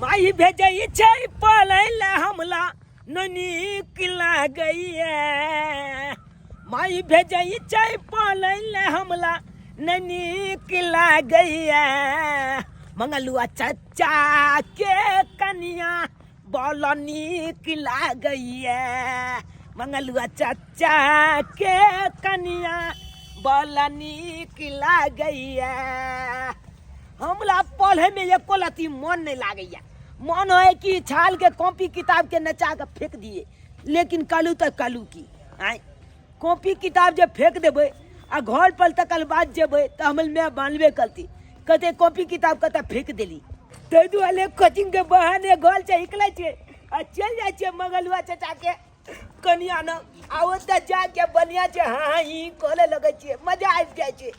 माई भेजै छै पलै लए हमला नहि नीक लागैए। माई भेजै छै पलै लए हमला नहि नीक लागैए। मंगलुआ चचा के कनिया बड़ नीक लागैए। मंगलुआ चचा के कनिया बड़ नीक लागैए। हमरा पढ़ैमे एको लत्ती मन नहि लागैए। मन होइ कि छालके कॉपी किताबके नचा कऽ फेंक दिए, लेकिन कहलहुँ तऽ कहलहुँ की आँय, कॉपी किताब जे फेंक देबै आ घर पर तकर बाद जेबै तऽ हमर माय मानबे करती, कहते कॉपी किताब कतऽ फेंक देली। ताहि दुआरे कोचिंगके बहाने घर से निकलै छियै आ चलि जाइ छियै मंगलुआ चाचाके कनिया न, आ ओतऽ जाके बढ़िआँ छै हाँ हाँ ही करे लगै छियै, मजा आबि जाइ छै।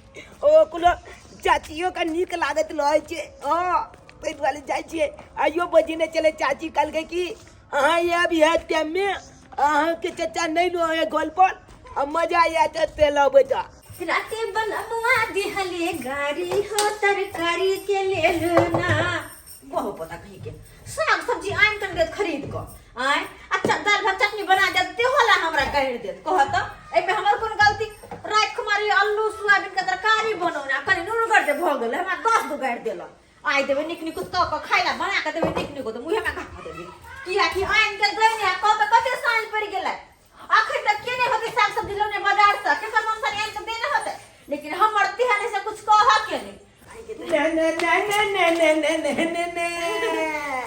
ओ कोनो चाचियोके नीक लागैत रहै छै। हँ, ताहि दुआरे जाइ छियै। आइयो बजेने छलै चाची, कहलकै कि अहाँ आयब इएह टाइममे, अहाँके चचा नहि रहै घर पर आ मजा आयत एतऽ लबै तऽ। राते बनबुआ दिहले गाड़ी हो तरकारी के लेल ना बहु पता कहीं के साग सब्जी आनि कऽ देत खरीद कऽ आय अच्छा दालि भात चटनी बना देत तेहो ला हमरा गारि देत। कहत एहिमे हमर कोन गलती? राति कुमारी आलू सोयाबीन के तरकारी बनौने कनि नूनगर जे भऽ गेलै हमरा 10 गो गारि देलक। आइ देबै नीक नीक कऽ कऽ खाइ ला बना कऽ देबै नीक नीक तऽ मुँहेमे घा देबै, कियाकि आनि कऽ दैने आ कहत कते साँझ पड़ि गेलै अखन तक केने होतै साग सब्जी लौने बाजार से, केकर ममता आनि कऽ देने होतै, लेकिन हमर तेहन से कुछ कहऽ के नहि। ने ने ने ने ने ने ने ने ने ने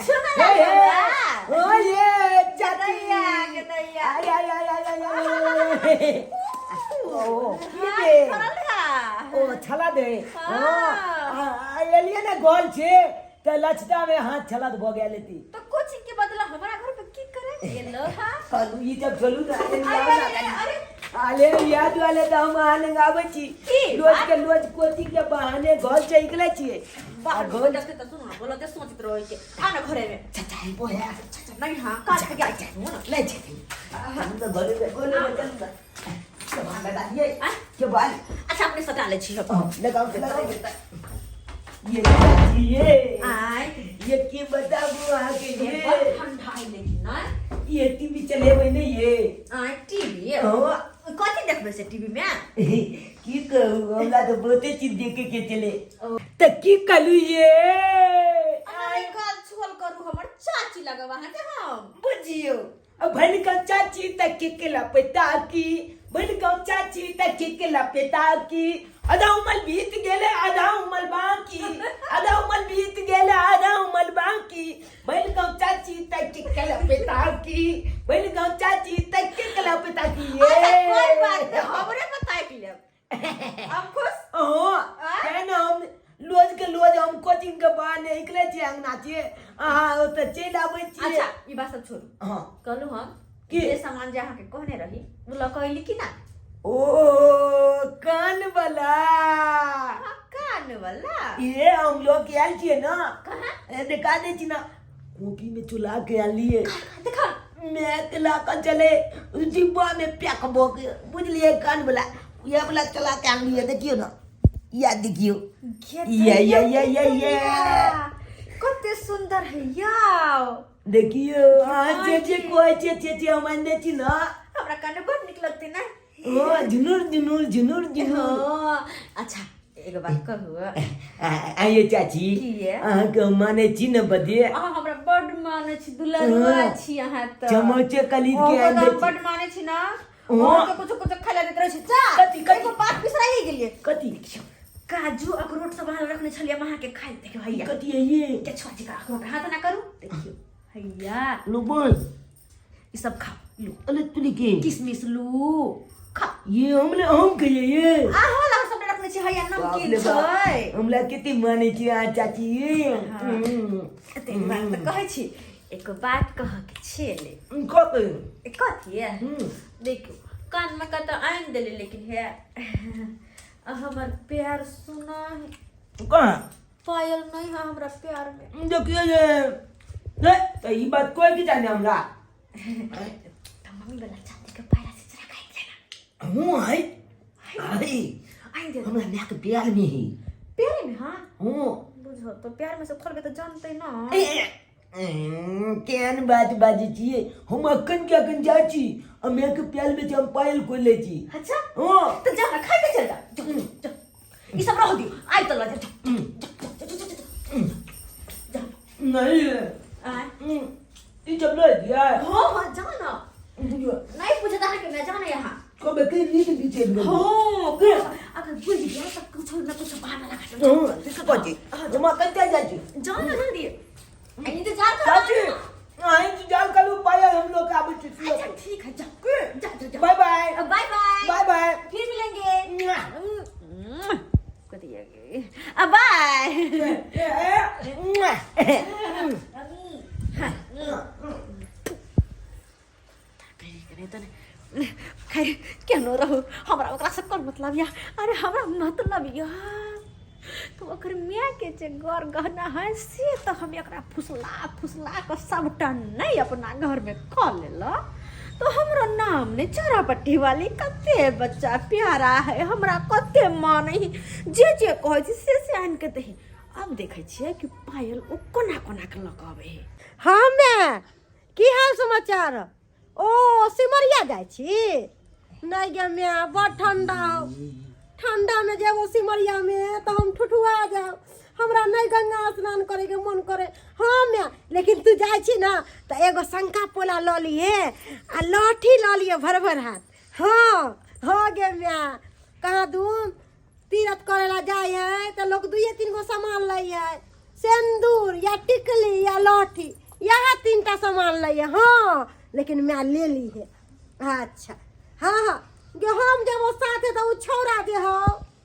सुन ना बउआ। ओ ये चाची दैया के दैया। आय आय आय आय आय आय। ओ की दे? फड़ल हा। ओ छला दे। हाँ। हाँ, एलिए ने गोल छे त लचता में हाथ छलत भ गेल थी। तो कोचिंग के बदला हमरा घर पे की करे गेलो? हां कहलू ई जब चलू त अरे, अरे, अरे। अरे याद वाले त हम अहाँ लग आबै छी। की रोज बात? के रोज कोचिंग के बहाने घर से निकले छियै। बाहर आ घर देखते त सुन ना, बोलो ते सोचत रहै के आ ना घरे में। चाचा आई बोया। चाचा नहीं, हां काट के गया सुन ना। ले चाची। हम तो घरे में घरे में चलू ना। के बाल लगा दिए। आ? के बाल? अच्छा अपने सटा ले छी हम। हाँ, लगाओ, लगाओ। ये चाची, ये। आय। ये की बताबू अहाँ के ये ये? बड़ ठंडा है लेकिन ना। ये टीवी चलेबै ने ये। आय टीवी? हाँ। कथी देखबै से टीवी में? की कहू, हमरा तऽ बहुते चीज देखे के छलै। तऽ की कहलू ये? अरे काल छुअल करू हमर चाची लगब अहाँ के हम। बुझियौ, भन का चाची तक के लपेटा की, भन का चाची तक के लपेटा की, आधा उमर बीत गेले आधा उमर बाकी, आधा उमर बीत गेले आधा उमर बाकी, भन का चाची तक के लपेटा की, भन का चाची तक के लपेटा की। ये अच्छा कोई बात नहीं, हमरे बताए के लेब हम खुश। हाँ, है ना, हम रोज के रोज हम कोचिंग के बहाने निकले छियै अंगना छियै, अहाँ ओतऽ चलि आबै छियै। अच्छा ई बात सब छोड़ू। हाँ। कहलू हम की? जे सामान जे अहाँके कहने रही ओ लऽ कऽ अयली कि ना? ओ कान वाला। हाँ, कान वाला। ये हम लोग के आयल छियै ना। कहाँ? ए, देखा दै छी ना, कॉपी में चुला के आलिए। देखा। मैं के ला के चले डिब्बा में पैक भऽ के, बुझलियै? कान वाला यह वाला चला के आनलियै, देखियौ ना, या देखियौ ये ये ये ये ये। कते सुंदर है याओ। देखियौ अहाँ जे जे कहै छियै से जे हम आनि दै छी ना। हमरा कान बड़ नीक लगतै ना। ओ झुनुर झुनुर झुनुर झुनुर। हाँ, अच्छा एगो बात कहू? आइए चाची। की ये? अहाँके हम मानै छी ने बदे। अहाँ हमरा बड मानै छी, दुलरुआ हाँ। छी अहाँ तऽ। चमचे कलीद के अहुँ आनि तऽ दै हम छी। बड मानै छी ना। हाँ। अहुँ के कुछो कुछो खाय ला दैत रहै छी। जा, कथी, कथी? एगो बात बिसराइए गेलियै। कथी? काजू अखरोट सब अहाँ रखने छलियै हम अहाँके खाइ। देखियौ हैया। कथी है ये? के छुआ छी अखरोट हाथ ना करू। देखियौ हैया। लो बोल। ई सब खाओ लू। अरे तुली के? किशमिश लू खाओ। ये हमले हम कहिए ये। आ होला हम सब रखने छी हैया बाप नमकीन रे बाप। छै। हमला कते मानै छी अहाँ चाची ये। हाँ। एते बात तऽ कहै छी, एक बात कहऽ के छेलै। कथी? कथी? देखियौ कान में कतऽ आनि देली, लेकिन हे हमर प्यार सुना है। कहाँ? पायल नहीं है हमरा प्यार में। देखियो ये नहीं तो ई बात कोई की जाने हमरा। तो मम्मी वाला चांदी के पायल से जरा खाई देना। हूं आई आई आइन दे। हमरा माय के प्यार में ही। प्यार में? हाँ हूं। बुझो तो प्यार में से खोलबे तो जानते ना। ए, ए, केहन बात बाजै छियै हम अखन के अखन जाइ छी आ मायके प्याल में हम पायल खोलि लै छी। अच्छा। हँ। तो जा ना, खाई के चल जा, जा, जा। ई सब रह दियो, आइ तो ल जा, जा, जा, जा, जा, जा, जा। नहीं। आय। ई जब लऽ दिया। हाँ हाँ, जा ना। नहीं पूछता है कि मैं जाना यहाँ। कब के नीक बीचे। हाँ, अगर बुझ गया तो कुछ न कुछ बहाना लगा दो। हाँ, से कहै छी हम अखन जाइ छी। जा ना जल्दी, इंतजार कर। चाची, हाँ, इंतजार करू, पायल हम लोग आबै छी। अच्छा ठीक है, जा जा जा जा। Bye bye. Bye bye. Bye bye. फिर मिलेंगे। कथी है? बाय। खैर केहनो रहू, हमरा ओकरासँ कोन मतलब यऽ? अरे हमरा मतलब यऽ तऽ ओकर मायके जे गर गहना है से तऽ हम एकरा फुसला फुसला कऽ सभटा नहि अपना घरमे कऽ लेलक तऽ हमरो नाम नहि चोरापट्टी वाली। कते बच्चा प्यारा है, हमरा कते मानै है, जे जे कहै छी से से आनि कऽ दही। आब देखै छियै कि पायल ओ कोना कोना कऽ लऽ कऽ अबै है। हाँ माय, की हाल समाचार? ओ सिमरिया जाइ छी? नहि गे माय, बड़ ठंडा हौ। ठंडामे जेबो सिमरियामे तऽ हम ठुठुआ जायब। हमरा नहि गंगा स्नान करैके मन करे। हाँ माय, लेकिन तू जाइ छी ने तऽ एगो शंका पोला लऽ लिहे आ लहठी लऽ लिहे भर भर हाथ। हाँ हाँ गे माय, कहाँ दून तीरथ करे ला जाइ है तऽ लोग दुइये तीन गो सामान लै है, सिन्दूर या टिकली या लहठी, इएह तीन टा सामान लै है। हाँ, लेकिन माय ले ली है। अच्छा, हाँ हाँ गे, हम जेबो साथे तऽ उ छौड़ा जे हौ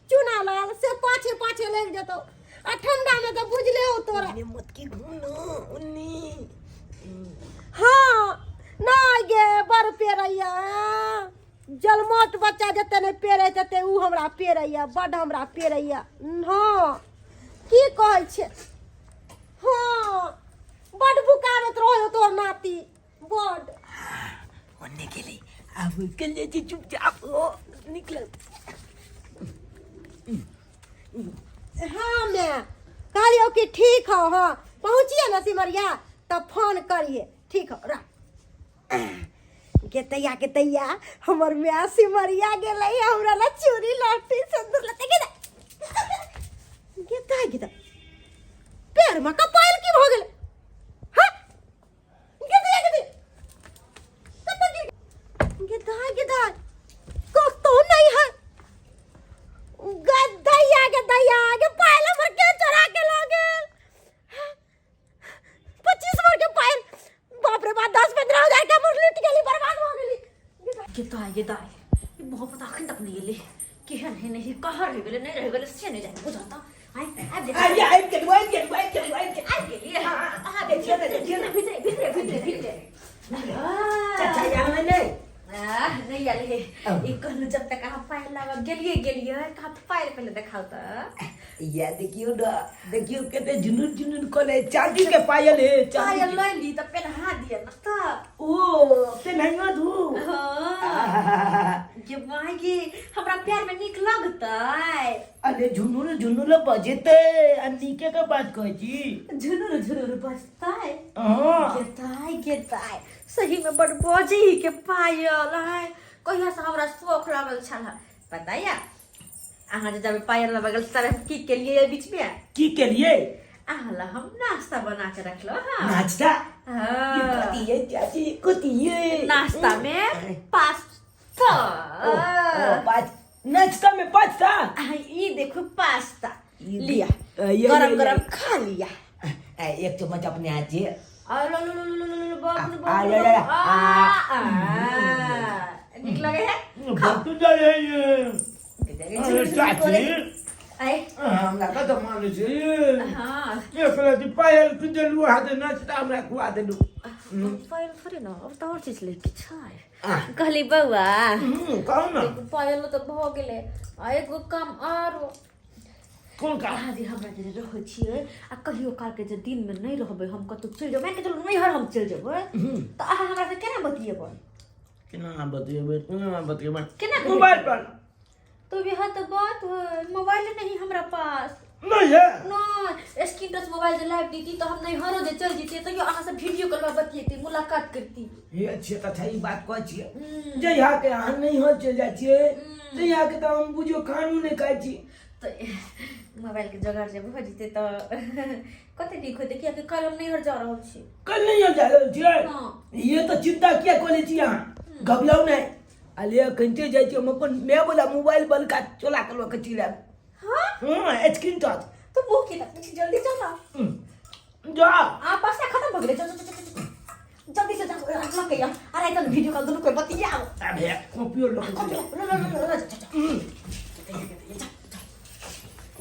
चुना लाल से पाछे पाछे लागि जेतौ आ ठंडा में तऽ बुझले हो तोरा। मत की घूम ना उन्नी। हाँ नहि गे, बड़ पेरैया जलमोट बच्चा, जते नहि पेरै तते उ हमरा पेरैया, बड्ड हमरा पेरैया। हाँ, की कहै छै? हाँ, बड्ड भुकाबैत रहै तोहर नाती बड्ड। ओन्ने गेलै, आब निकल जाइ छी चुपचाप। ओ निकल। हाँ मैं कहलियो कि ठीक हो। हाँ, पहुँचिए ना सिमरिया तब फोन करिए। ठीक हो, रख। गेतैया गेतैया, हमर माय सिमरिया गेलै, हमरा ला चूड़ी लहठी सिंदूर लते गेता गेता गेता। पैर में का पायल की भऽ गेलै? हाँ गेतैया गेतैया, कतऽ गिर गेता गेता? कतौ नहीं है। गदैया गदैया गे, पायल हमर के चोरा के लऽ गेल? 25 भर के पायल, बाप रे बाप, 10-15 हजार के हमर लूट गेली, बर्बाद हो गेली। गेताय गेताय, ई मोहब्बत अखन तक नहि एलै। केहन है नहीं, कहाँ रहि गेलै, नहि रहि गेलै से नहि जानि बुझत। आइ आबि जेतै। आइ आबि गेलु, आबि गेलु, आबि गेलु, आबि गेलु। आबि गेलियै? अहाँ देखियौ ने, देखियौ ने, भीतरे भीतरे भीतरे भीतरे। चाचा यहाँ नहि? आह, नहि आयल हे। ई कहलहुँ जब तक अहाँ पायल लाबऽ गेलियै गेलियै कहाँ, पायल पहिले देखाउ तऽ। या देखियौ ने, देखियौ कते जुनून जुनून कले चांदी के पायल है, चांदी पायल के। लऽ ली तऽ पेन्हा दिअ ने तऽ। ओ पेन्हाइयो दू। हाँ गे माय गे, हमरा प्यार में नीक लगतै? अरे झुनुर झुनुर बजेतै आ नीके के बात कहै छी। झुनुर झुनुर बजतै? हाँ। गेताय गेताय, सही में बड़ बजै के पायल है। कहिया से हमरा शौख लागल छल। पता या अहाँ जे जब पायल लबा गेल तब हम की केलिए बीच में? की केलिए? अहाँ ला हम नाश्ता बना के रखलो। हाँ। नाश्ता? हाँ। ये कथी है चाची, कथी है? नाश्ता में पास्ता। ओ, ओ, पाँच नाश्ता में पास्ता? आ, ई देखो पास्ता। लिया। ये गरम गरम खा लिया। एक चम्मच अपने हाथ से। आ लो लो लो लो लो लो, बाप रे आ, बाप रे आ, बाप। आ, आ, आ, नीक लगे है? बहुत जाय है ये। अरे चाची। आय। हमरा कतऽ मानै छै? हाँ। एक रति पायल तू देलू, हाथ नाश्ता हमरा खुआ देलू। पायल थोड़े ना, अब तऽ और चीज लेके छै। आ, कहली बौआ। कहू ने। एगो पायल तऽ भऽ गेलै आ एगो काम आरो। कोन काम? अहाँ जे हमरा जे रहै छियै आ कहियो कालके जे दिनमे नहि रहबै, हम कतहु चलि जेबै, मानिके चलू नैहर हम चलि जेबै, तऽ अहाँ हमरा से केना बतियेबै? केना बतियेबै, केना बतियेबै? केना? मोबाइल पर। तो भी तो बात है, मोबाइल नहीं हमरा पास। नहीं है। नहीं, स्क्रीन टच मोबाइल जे लाइव दीती तो हम नहीं हरो जे चल जीते तो अहाँ से वीडियो कॉल पर बतियेती, मुलाकात करती। हे अच्छे तऽ अच्छा ई बात कहै छियै जे यहाँ के अहाँ नहीं हो चलि जाइ छियै तऽ यहाँ के तऽ हम बुझियौ खानो नहि खाइ छी। तऽ मोबाइल के जोगाड़ जे भऽ जेतै तऽ कते नीक होतै, कियाकि कल हम नैहर जा रहल छी। कल नहीं हो जा रहल छियै? हाँ। ये तऽ चिंता किया कऽ लै छी अहाँ, घबराउ नहि। अले अखन जाइ छी हम अपन माय वाला मोबाइल बलका चोला के लऽ के चलि आयब। हाँ? हाँ, स्क्रीन टच। तो मुँह की तक जल्दी चल। जा। आ पैसा खत्म भऽ गेलै, चल चल चल चल जल्दी से जाओ, लऽ के आ। अरे तन वीडियो कॉल दुनू कोई बतियाओ। आ भैया कॉपियो लऽ के चलि ल ल ल ल चल।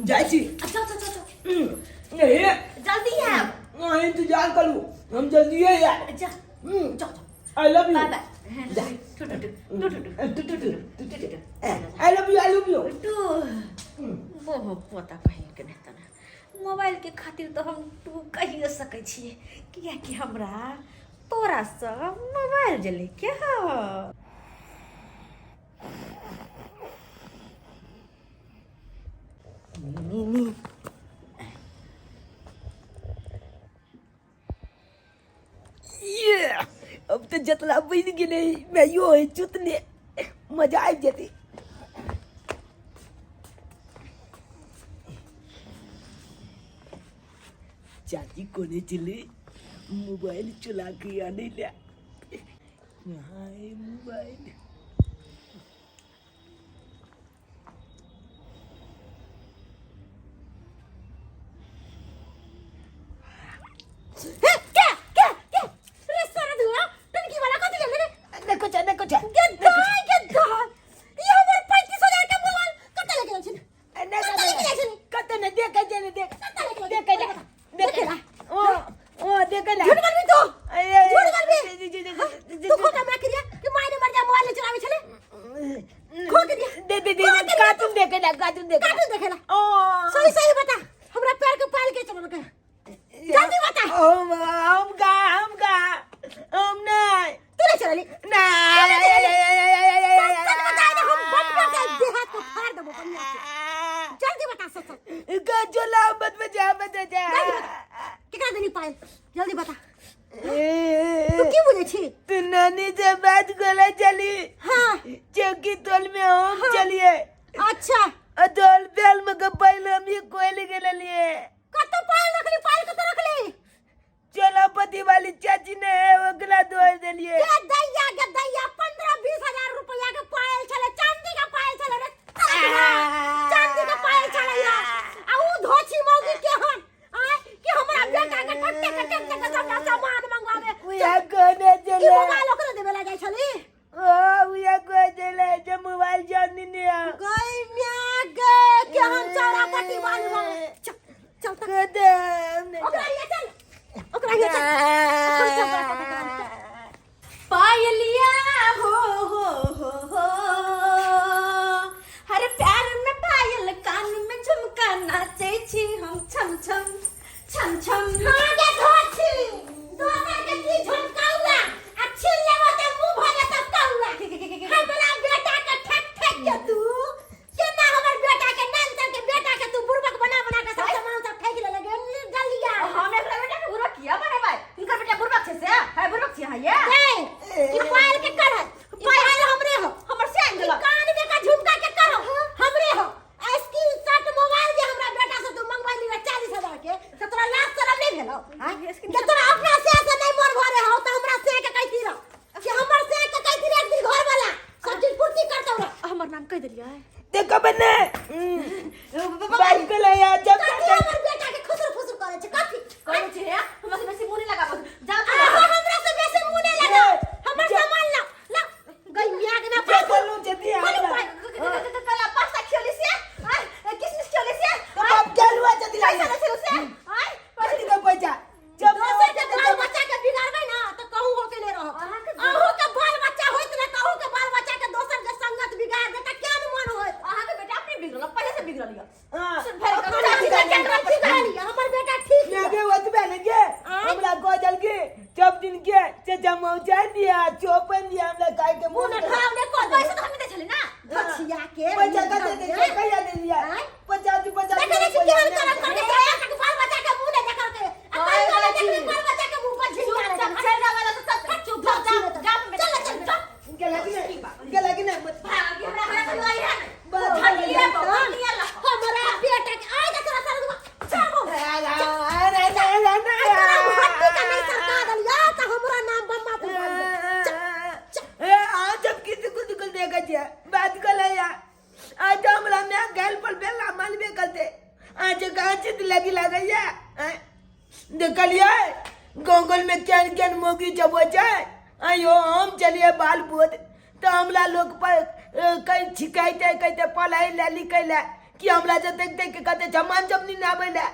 जाइ छी। अच्छा अच्छा अच्छा। नहीं। जल्दी आब। अहाँ इंतजार करू, हम जल्दिए आयब। जा जाओ जाओ। I love you. Bye bye. To to to to to to to to to to. I love you, I love you. To. बहु पोता पहिन के नहि तना मोबाइल के खातिर तऽ हम टू कहियो सकै छियै, कियाकि हमरा तोरासँ मोबाइल जे लेके हौ। ये अब तऽ जतला बनि गेलै, मैयो है चुतने मजा आबि जेतै। चाची कोने चले मोबाइल चला के आने ले, यहाँ है मोबाइल। हे के के के रे सारा धुआ टंकी वाला कथि ले रे? देखो चा, देखो चा। गे दाय गे दाय, ई हमर 35,000 के मोबाइल कतऽ लेके जाइ छै? कतऽ लेके जाइ छै? कतऽ ने देखे जे ने देख। कतऽ लेके जाइ? देखे जा, देखे ला। ओ ओ देखे ला। झूठ बोलबी तू, झूठ बोलबी। जी जी जी। तू खोटा मार के कि मायने मर जा मोबाइल चलावे छले खो के दिया। दे दे दे, कार्टून देखे ला, कार्टून देखे। कार्टून देखे ला। ओ सही सही बता, हमरा पैर के पायल के चलल के, जल्दी बता। हम गा, हम गा, हम नहीं। तू नहीं चलली? नहीं। सच बता दे, हम बंद कर दे देहात को, फाड़ देबो बढ़िया से। जल्दी बता सच सच। का चला मत बजा, मत बजा। जल्दी बता, केकरा देनी पायल, जल्दी बता। तू की बुझे छी? तू नानी से बात गोला चली। हाँ। चौकी तोल में हम चलिए। अच्छा। तोल बेल में के पहले हम ये कोयल के लिए। कत पायल रखली? पायल कत रखली? चोलापति वाली चाची ने ओकरा दो देलिए। के दैया के दैया, 15-20 हजार रुपया के पायल छले, चांदी के पायल छले रे, चांदी के पायल छले या। आ उ धोछी मौगी के हन आय कि हमरा बेटा के टट्टे के टट्टे के सबटा सामान मंगवावे। उया कोने ई चले मोबाइल ओकरे देवे ला जाइ छली? ओ उया को चले जे मोबाइल जानी ने गई म्या गे, केहन चौड़ा पट्टी वाली बा। चल चल तक को दे। ओकरा हिया चल, ओकरा हिया चल। अखन सब बात खत्म चल। पायलिया हो हो हो हो, हर प्यार में पायल कान में झुमका नाचे छी हम छम छम छम छम। हाँ गे धोछी, दोसर के की झमकाउआ आ छीन लेबो त मुंह भ जेतौ कौआ। हमरा बेटा के ठेक ठेक के तू केना हमर बेटा के नान के बेटा के तू बुड़बक बना बना के सब सामान सब ठेक लेले गे गलिया। हम एकरा बेटा के बुड़बक किया बनेबै? हिनकर बेटा बुड़बक छै से है, बुड़बक छी अहाँ ये। ए ई पायल के कर, पायल हमरे हो। हमर से आनि ई देलक। कान में का झुमका के करो हमरे हो। आ स्क्रीन शॉट मोबाइल जे हमरा बेटा से तू मंगवाइली रहे 40,000 के, से तोरा लाज शरम नहीं भेलौ? हाँ? जे तोरा अपना से से नहीं मन भरे हो त हमरा से के कहती रह कि हमर से के कहती रह, एक दिन घर वाला सब चीज पूर्ति करतौ रह। हमर नाम कहि देलियै। देखो बने बाइक पे ले आ जब कथी हमर बेटा के खुसुर फुसुर करे छै कथी? कहै छी हे, हमरा से बेसी मुँह नहि लगाबऽ जा। अहाँ हमरा से बेसी मुँह नहि लगाउ, हमर सामान ला ला गई मिया के ना जे बोलू जे दिया बोलू हमरा। पाइ। कला पास्ता खियौली से आय, किशमिश खियौली से तो बाप क्या लुआ जदी लाई पैसा नहि छलौ से आय। कथी के पैसा जब दोसर के बाल बच्चा के बिगाड़बै ना तऽ कहूँ होके नहि रहब। अहूँ के बाल बच्चा होइत ने तऽ अहूँ के बाल बच्चा के दोसर के संगत बिगाड़ दे तऽ केहन मन होइत? अहाँके बेटा अपने बिगड़ल, पहिले से बिगड़ल यऽ। हां। सुन भरि कऽ हमर चाची बेटा के केकरा ठीक बिगड़ल यऽ, हमर बेटा ठीक यऽ। के ओतबे ने के हमरा गजल के सब दिन के चाचा मौचा दिया चौपन दिया हमरा खाय के मुँह मोन ने करे। घाव ने कऽ पैसा तऽ हमे दै छली ना। दे। बचिया के पैसा कते दे छै, कहिया दे दिया? आँय? 50 50। देखै नहि छी केहन करल। लगी लागैया आँय? देखलियै गंगल में केहन केहन मौगी जब छै। आयो हम चलिए बाल बोध तऽ हमरा लोक पर कहीं छिकाइते कहते पढ़ाई ला लिखै ला कि हमरा जतेक देख के कहते जमान जमनी ना आबै ला।